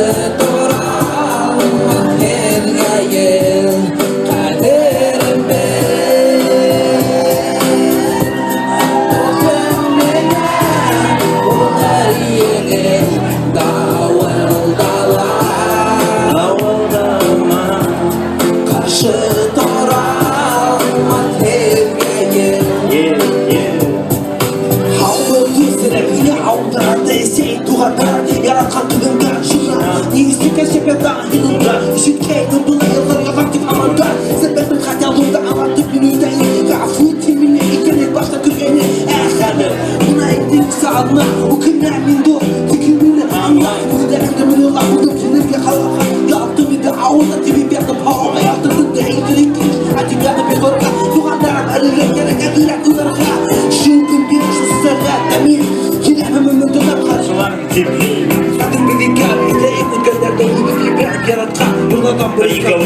Тора алмаҫ һеҙгә ел, ҡәҙерем бел. Дуҫың менән булыр еңел, дауылда ла. Дауылдама. Ҡаршы тора алмаҫ һеҙгә ел. Yeah. Ауыл һине ауылдарҙы әсәй, туғандар, яратҡан төбөңдә шунан. Ни өсөн кәсепе янында ишеткәйнем был йылдар яҙам тип аманда. Сән бәхет хотя лунда аңлатып мин үтәйем. Ғәфү ит мине икәнлек башта көлгәне. Ә хәҙер бына әйтем сағына үкенәм мин, дуҫ, тик мине аңла. Үҙҙәреңде мин уйлап булдым һинергә ҡалырға. Ялтым инде ауылда тибеп ятып һауаға ялтырҙы әйтелек а тебя на пехотка. Туғандарым әлегә кәрәк әҙерәк уйларға. Шул көн бирә шул сәғәт мин киләмен мөмкин Шулар тип. Хәҙер беҙ икәү иҫләйек үткәндәрҙе, үҙебеҙ ибрәт яратҡан юлдарҙан бер Икәү.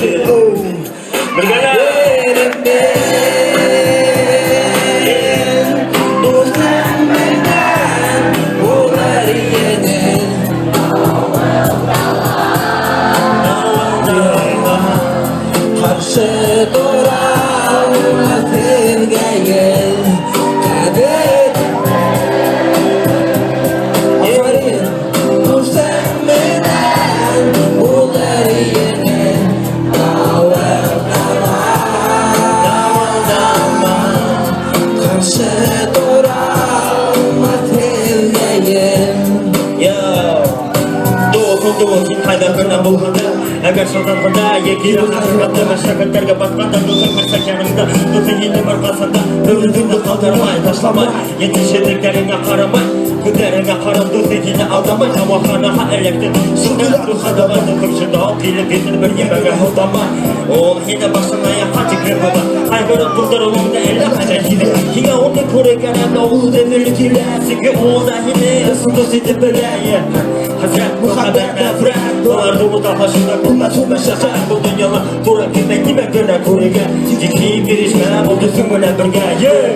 Бергәләп. Ҡәҙерем бел, дуҫың менән булыр еңел. Дауылдама. Ҡаршы тора алмаҫ һеҙгә ел, ҡәҙер. Афарин, дуҫың менән булыр еңел, дауылда ла. Дауылдама. Ҡаршы тора алмаҫ һеҙгә ел. Yo. Дуҫым, дуҫ, һин ҡайҙа гына булғанда, әгәр шатланғанда, йәки ҡайғырғанда, мәшәҡәттәргә батҡанда, дуҫың һәр саҡ яныңда, дуҫың һине бер ҡасан да бер үҙеңде ҡалдырмай, ташламай, етешһеҙлектәреңә ҡарамай, күҙҙәреңә ҡарап дуҫың һине алдамай, дауаханаға эләктең, шунда дуҫ дуҫың шунда уҡ килеп етер, бер нимәгә һылтамай, ул һине баштан аяҡҡа тиклем була, ҡайғырып булдырыуыңды әллә ҡайҙан һиҙә, һиңә уны күргәнен ул үҙе килә, сөнки ул да һине ысын дуҫ итеп белә, yeah. Хәсрәт, мөхәббәт, нәфрәт, быларҙы уртаҡлашында күрмәҫ ул мәшәҡәт, был донъяла тура килмәй нимә генә күрергә, тик һин бирешмә, бул дуҫың менән бергә, yeah.